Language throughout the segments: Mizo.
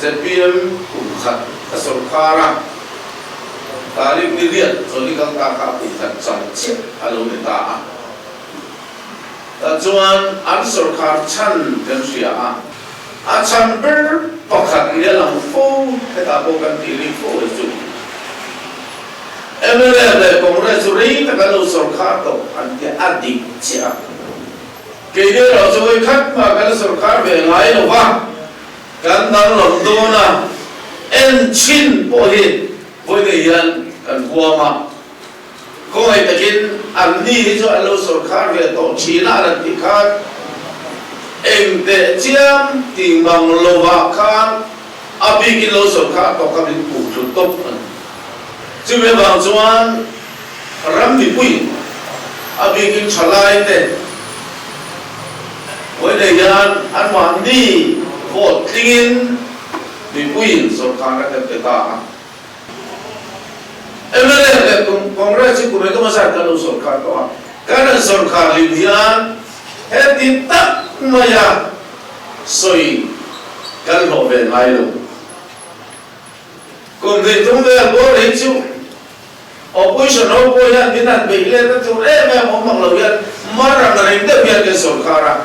Zpm kum khat a sawrkar a, tarik ni riat chawlhi kal ta kha kum khat cham chiah a lo ni ta a. Tah chuan an sawrkar chhan kan hria a, a chhan ber pakhat ni a lang fo, hetah pawh kan tih rik fo hi chu mnf leh Congress chu rei tak an lo sawrkar tawh an tia a dik chiah a. Keini erawh chu vawikhat mah kan sawrkar ve ngai lo va, kan danglam dawn a, en chhin pawh hi vawiin hian kan huam a. Khawngaih takin anni hi chu an lo sawrkar ve tawh thin a, an han tih khan eng teh chiam ti mang lovah khan a bikin lo sawrkar tawh kha min puh thlu tawp a ni. Chumi avang chuan ram mipui a bikin thalai te vawiin hian anmahni vote tlingin mipuiin sawrkarna kan pe ta a. Mla leh Congress hi kum engemaw zat kan lo sawrkar tawh a, kan han sawrkar lim hian heti tak maia sawi kan hlawh ve ngai lo. Kum hnih tum vel bawr hi chu opposition ho pawh hian min han beih let a tur em em awm ang lo hian mar ang reng deuh hian kan sawrkar a,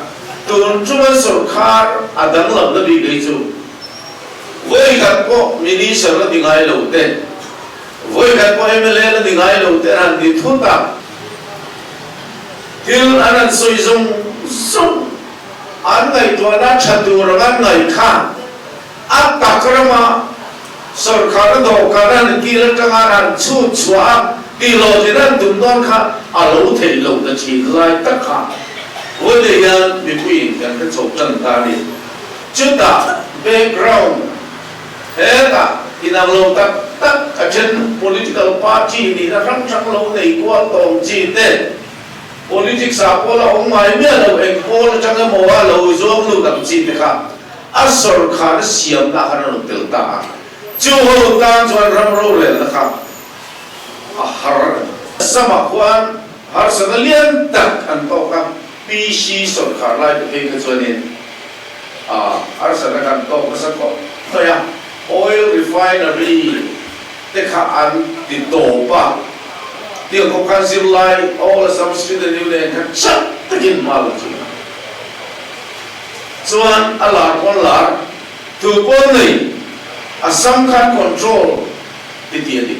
tun chuan sawrkar a danglamna bik hi chu Vawikhat pawh Minister la ni ngai lo te, vawikhat pawh mla la ni ngai lo te an han ti thut a, thil an han sawi zawng zawng, an ngaihtuahna tha tur ang an ngaih kha a tak rama sawrkharna dawhkan an kil atanga an han chhut chhuah a, tihhlawhtlin an tum dawn kha a lo theih loh ta thin lai tak kha vawiin hian mipuiin kan hre chho tan ta a ni. Chutah background hetah inang lo tak tak a then political party nihna hrang hrang lo nei kual tawng chi te, politics ah pawh la awm ngai miah lo eng pawl atang emaw a lo zawng lut ang chi te kha a sawrkhar siamna khan a rawn tel ta a, chu ho tan chuan ram rorelna kha a har a ni. Samah khuan harsatna lian tak an tawk a. PC sawrkhar lai te phei kha chuanin harsatna kan tawk nasa khawp mai a, oil refinery te kha an ti tawp a, tiang khawp khan zirlai All Assam Student Union kha chak takin hma la thin a, chuan a lar pawn lar, thu pawn nei Assam khan control ti ti a ni.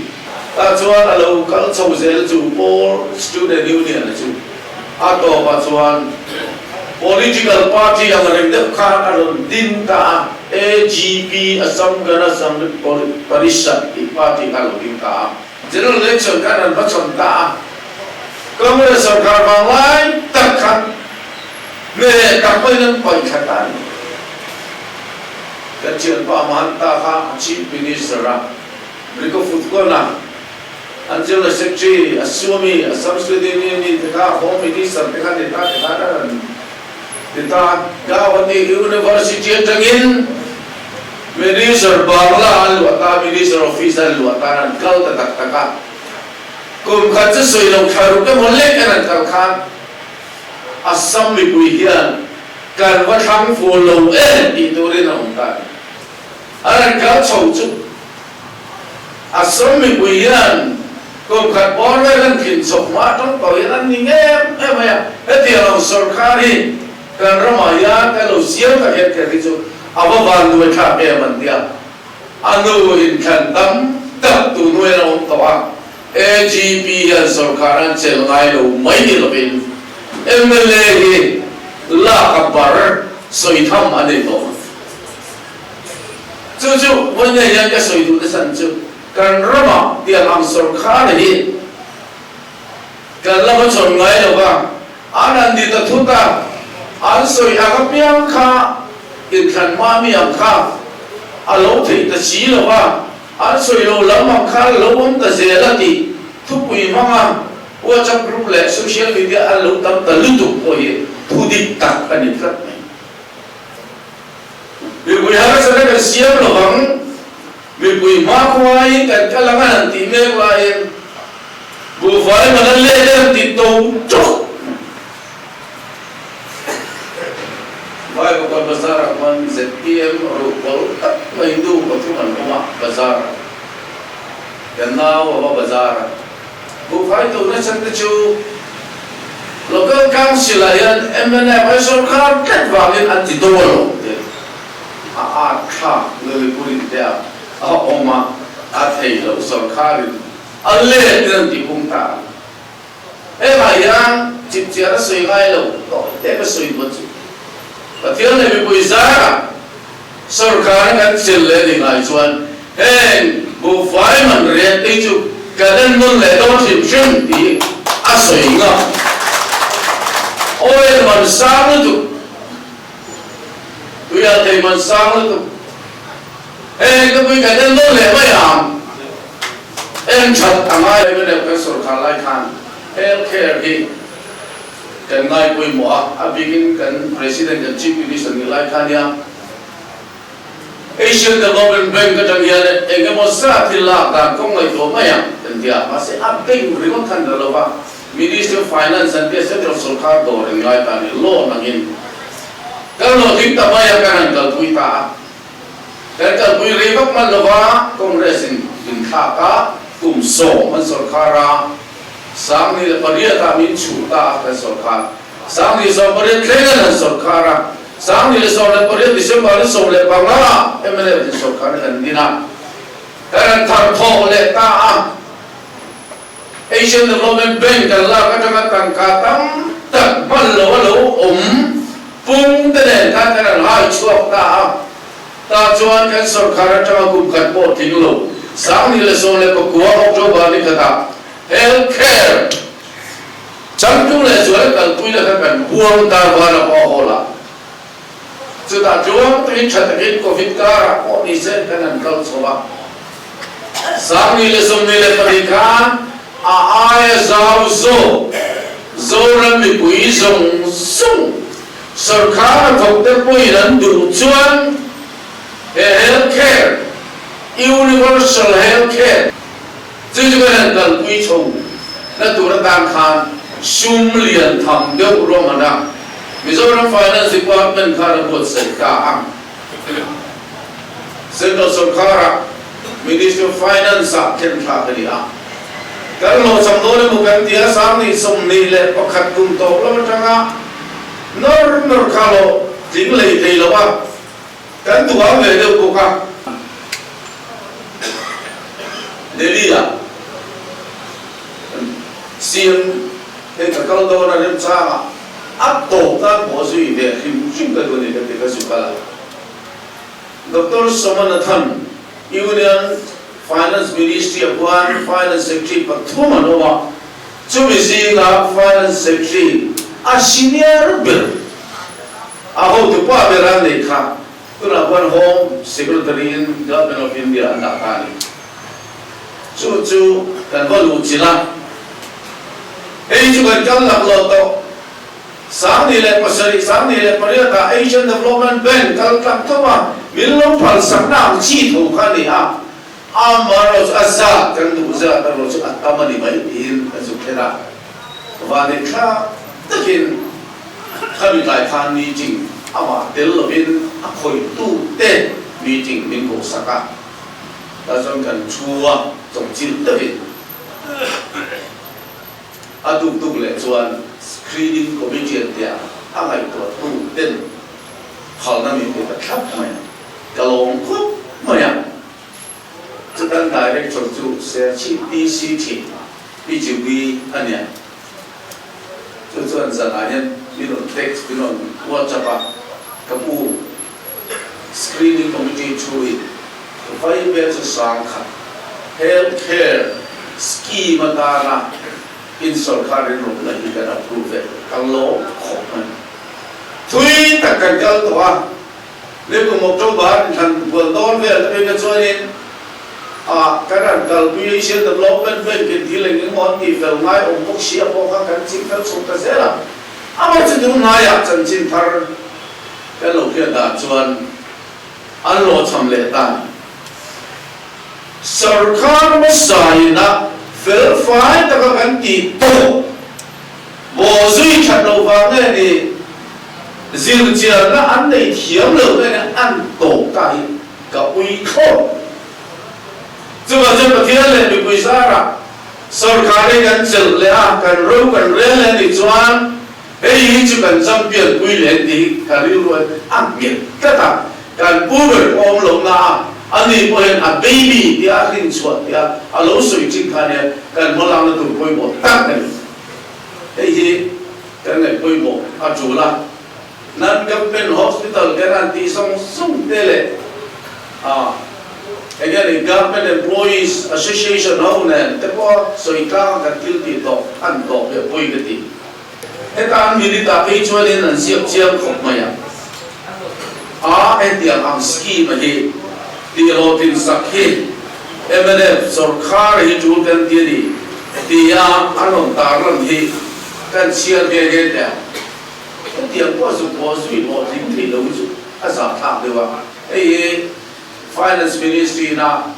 Tah chuan a lo kal chho zel chu Paul Student Union a chu a tawpah chuan political party ang reng deuh khan a rawn din ta a, AGP, Assam Gana Sangrit Parishad tih party kha a lo ding ta a. General Election khan an hmachhawn ta a, Congress sorkar vang lai tak khan hmeh tak pawhin an paih thla ta a ni. Kan thianpa Mahanta kha Chief Minister a Rico Futkona, an General Secretary, Assuami, Assam State Union mi te kha Home Minister te kha ni ta te khan a rawn ti ta. Gauhati University atangin Minister Bangla an luah ta, Minister Office an luah ta, an kal ta tak tak a. Kum khat chu sawi lo thla ruk emaw lek an han kal khan Assam mipui hian kan va thlang fuh lo em tih turin a awm ta a ni. A rawn kal chho chu Assam mipui hian kum khat bawr vel an thlin chawp hma atang tawh hian an ni ngem em mai a, hetiang ang sawrkar hi kan ramah hian kan lo siam tak hian kher hi chu a va van nuai thlak em an tia, a nu inthlan tam tak tu hnuaiin a awm tawh a, AGP hian sawrkar an chelh ngai lo mai ni lovin mla hi lak a bar sawi tham a nei tawh. Chu chu vawiin hian ka sawi duh nasa ang chu, kan ramah tiang ang sawrkhar hi kan la hmachhawn ngai lo va, an han ni ta thut a, an sawi ang apiang kha inthlan hma mi ang kha a lo theih ta si lo va, an sawi lo lam ang kha lo awm ta zel a tih thupui hmanga WhatsApp group leh social media an lo tam ta lutuk pawh hi thu dik tak a ni tlat mai. Mipui harsatna kan siam lo vang, mipui hmakhuaiin kan kal ang a han tih mek laiin buhfai man an let em tih to chawk mai. Vai bawk a. Local Bazar ah khuan zpm ruhkawl tak mai nu pathum an awm a, bazar ah kan nau a va bazar a. Buhfai tuhna chhan te chu Local Council ah hian mnf ai sawrkar tlat vangin an ti do alawm te a at thlak Lilipur in te ah a awm a, a thei loh sawrkar in a let in an ti pung ta ang. Hengah hian chipchiar a sawi ngai lo tawh te ka sawi pawh chu Pathian leh mipui zarah sawrkar kan chelh leh ni ngai chuan heng buhfai man riat te chu kan en nawn leh dawn hrim hrim tih a sawi ngam. Oil man sang lutuk, tuiah thei man sang lutuk, heng te pui kan en nawn leh mai ang. En that a ngai em em kan sawrkar lai khan health care hi kan ngai pawimawh a, a bikin kan President kan Chief Minister nih lai khan nia Asian Development Bank atang hian eng emaw zat hi lak dan kawng ngaihtuah mai ang kan ti a, mahse a bank ringawt khan la lo va, Ministry of Finance an tia Central sawrkar dawr in ngai ta ni loan angin kan lo ding ta mai a kan han kalpui ta a. Kan kalpui rei vak hman lova Congress in min thlak a, kum 10 an sawrkhar a, 2008 ah min chhuh ta a kan sawrkhar, 2018 thleng an han sawrkhar a, 2018 December ni 15 ah mla in sawrkhar na kan din a, kan han thar thawh leh ta a, Asian Development Bank kan lak atanga tangka tam tak hman lo a lo awm pung te nen khan kan han hai chhuak ta a, tah chuan kan sawrkhar atanga kum khat pawh tling lo 2019 October ni khatah Health Care changtu leh zual kalpui na kha kan huang ta vana pawh a hawl a, chutah tluang takin tha takin Covid karah pawh ni se kan han kal chho a. 2024 khan a aia zau zawk Zoram mipui zawng zawng sawrkhar a thawk te pawhin an duh chuan he health care, universal health care, chu chu kan han kalpui chho na tur atan khan sum lian tham deuh ruahman a Mizoram Finance Department khan a buatsaih ta a. Central sawrkara Ministry of Finance ah thlen thlak a ni a. Kan hlawhchham dawn emaw kan ti a, 21 kum tawp lam atanga nawr nawr kha hlawh tling lei thei lo a, kan duham ve deuh bawk a. Delhi ah CM hei ka kal dawn a remchangah A tawp tan pawh zui ve hrim hrim ka duh a ni ka ti ka zu kal a. Doctor Somanathan, Union Finance Ministry a khuan Finance Secretary pathum an awm a, chumi zinga Finance Secretary a senior ber, a hotu pa ber an neih kha tunah khuan Home Secretary in Government of India an dah ta a ni. Chu chu kan va luh chilh a, hei chu kan kal lak lo tawh. 2007, 2008 ah Asian Development Bank kal tlang tho a, min lo phalsakna ang chi tho kha a ni a, amaherawhchu a zat kan duh zat erawh chu a tam a ni mai tiin ka zuk thlen a. Vanneih thlak takin khami tlai khan meeting amah tel lovin a khawitute meeting min kawhsak a. Tah chuan kan thu a, chawpchilh deuhin a tuk tuk leh chuan Screening Committee an tia a ngaihtuah tu ten phalna min pe ta thlap mai a, ka lawm khawp mai a. Chutan Director chu Serchhip DC thin Pi Jiwi a nia. Chu chuan zanah hian min rawn text, min rawn WhatsApp a, ka pu Screening Committee thu hi vai vel chu 10,000 Health Care Scheme atana in sawrkar rinrawm na hi kan approve e, ka lawm khawp mai. Thui tak kan kal tawh a, nikum October inthlan bual dawn vel te phei kha chuanin ah kan han kalpui Asian Development Bank in thil eng emaw an tih fel ngai awm bawk si a pawh kha kan ching fel chho ta zel a, amah chu tunhnaiah chanchin thar Kan lo hriat dan chuan an hlawhchham leh tan. Sawrkar hmasa ina fel fai taka kan tih tawh bawhzui that loh vang nge ni? Zirchianna an nei thiam lo te nen an tawp ta hi ka ui thlawt. Chuvang chuan Pathian leh mipui zarah sorkar hi kan chelh leh a, kan ro kan rel leh anih chuan hei hi chu kan champion pui leh tih hi ka rilru a nghet tlat a, kan pu ber pawh awm lohna a, ani pawh hian a baby tia a hrinchhuah tia a lo sawi thin kha nia kan hmalakna tur pawimawh tak a ni. Hei hi kan ngaih pawimawh a tul a, Non-Government Hospital kan han tih zawng zawng te leh a eng nge ni Government Employees Association ho nen te pawh sawi tlang a kan thil tih tawh an tawp hi a pawi ka ti. Heta an minute ah phei chuanin an ziak chiang khawp mai a, a hetiang ang scheme a hi tih hlawhtlin sak hi mnf sawrkhar hi tul kan ti a ni tia an rawn tarlan hi kan chhiar nghe nghe teh ang. Hetiang pawh zuk pawh zui pawh tling thei lo hi chu a zahthlak deuh a, hei hi Finance Ministry ina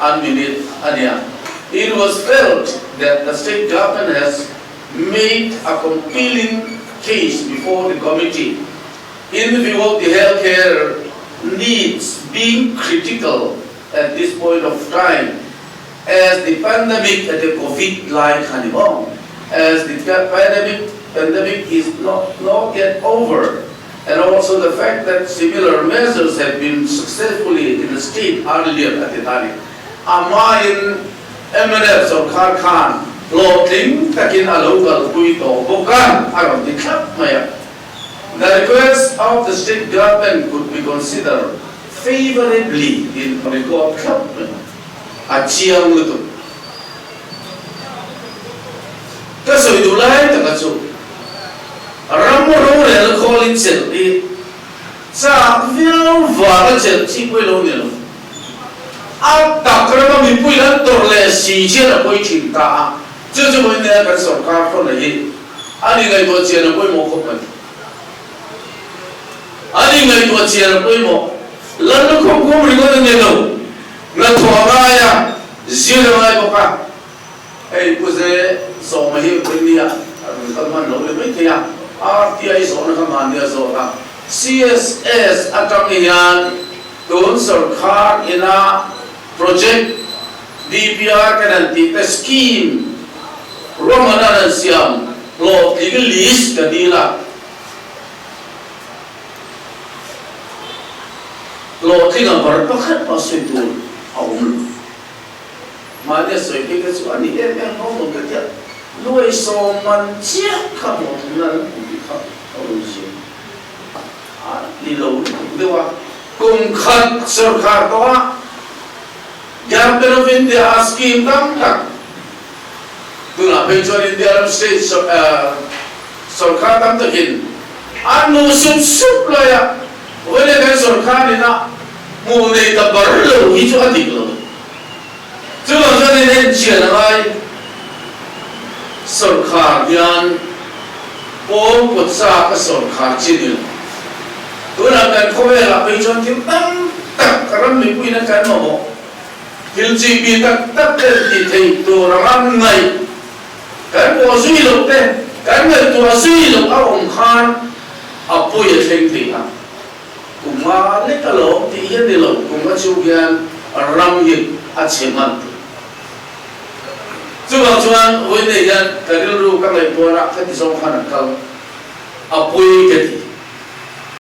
an minute a nia. It was felt that the state government has made a compelling case before the committee in view of the healthcare needs being critical at this point of time as the pandemic at the Covid lai kha ni maw as the pandemic pandemic is not not yet over and also the fact that similar measures have been successfully in the state earlier a ti ta ni. A hmain mnf sorkar khan hlawhtling takin a lo kalpui tawh bawk a a rawn ti thlap mai a. The request of the state government could be considered favourably in record thlap mai a. A chiang lutuk. Ka sawi duh lai taka chu ram rorel khawlin chelh hi chak viau vanga chelh chi pawh i lo ni lo. A tak rama mipui an tawrh leh si chian a pawi thin ta a, chu chu vawiin nia kan sorkar hrawn hi a ni ngaihtuah chian a pawimawh khawp mai. A ni ngaihtuah chian a pawimawh. Lal lukhum kum ringawt a ni lo. Hnathawh a ngai a, zir a ngai bawk a. Hei Pu Ze Zawma hi Rinnia a rawn kal hman lo ni mai thei a, RTI zawhna kha mahni a zawt a. CSS atang hian tun sorkar ina project DPR kan han tih te scheme ruahman an han siam hlawhtling list ka dil a. Hlawhtling a bar pakhat pawh sawi tur a awm lo. Mahni a sawi phei kha chu a ni em em lo maw ka tia, nuai sawm man chiah kha hlawhtlinna an hmu tih kha a rawn zir a ni lo lutuk deuh a. Kum khat sorkar tawh a Government of India a scheme tam tak tunah phei chuan India ram state sorkar tam takin an hmuh sup sup lai a, vawiin kan sorkar ina hmuh nei ta bar lo hi chu a dik lo. Chuvang chuan in enchian a ngai, sorkar hian pawn pawtsa ka sorkar chi ni lo. Tunah kan khawvelah phei chuan thil tam tak ram mipuiin a kan mamawh, thil chi bi tak tak ten tih theih tur anga ngaih Kan pawh zui loh te, kan ngaihtuah zui loh a awm khan a pawi a thleng thei a. Kum nga lek a lawm tih hi a ni lo, kum nga chhung hian ram hi a chhe hman thei. Chuvang chuan vawiin nei hian ka rilru ka ngaihtuahna khati zawng khan an kal, a pawi ka ti.